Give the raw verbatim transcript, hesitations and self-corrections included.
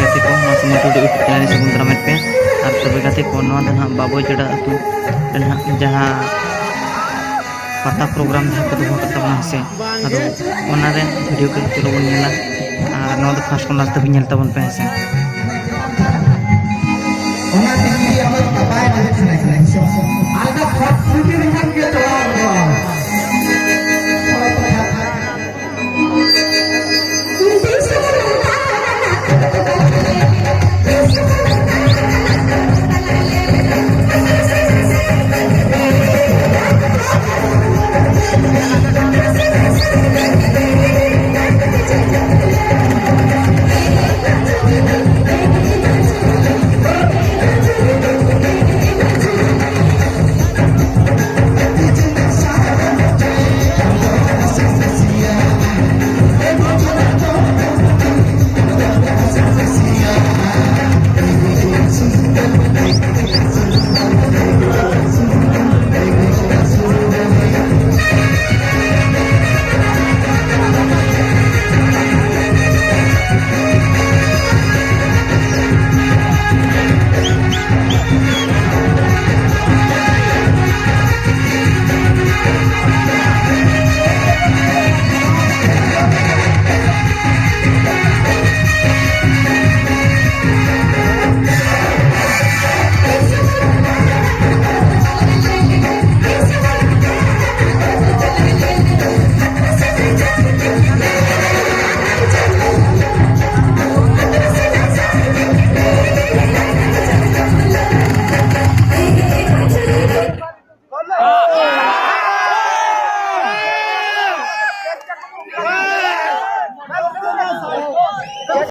ᱜᱟᱛᱮ ᱠᱚ, ᱱᱚᱣᱟ ᱥᱚᱢᱚᱭ ᱴᱩᱰᱩ YouTube channel ᱥᱟᱵᱚᱱ ᱫᱟᱨᱟᱢᱮᱫ ᱯᱮ᱾ ᱟᱨ ᱛᱚᱵᱮ ᱜᱟᱛᱮ ᱠᱚ, ᱱᱚᱣᱟ ᱫᱚ ᱱᱟᱦᱟᱜ ᱵᱟᱵᱚᱭ ᱡᱚᱰᱟ ᱟᱹᱛᱩ ᱨᱮ ᱱᱟᱦᱟᱜ ᱡᱟᱦᱟᱸ ᱯᱟᱛᱟ program ᱡᱟᱦᱟᱸ ᱠᱚ ᱫᱚᱦᱚ ᱠᱟᱜ ᱛᱟᱵᱚᱱᱟ ᱦᱮᱸ ᱥᱮ, ᱟᱫᱚ ᱚᱱᱟ ᱨᱮ video clip ᱪᱚᱞᱚ ᱵᱚᱱ ᱧᱮᱞᱟ᱾ ᱟᱨ ᱱᱚᱣᱟ ᱫᱚ first ᱠᱷᱚᱱ last ᱫᱷᱟᱹᱵᱤᱡ ᱧᱮᱞ ᱛᱟᱵᱚᱱ ᱯᱮ ᱦᱮᱸ ᱥᱮ᱾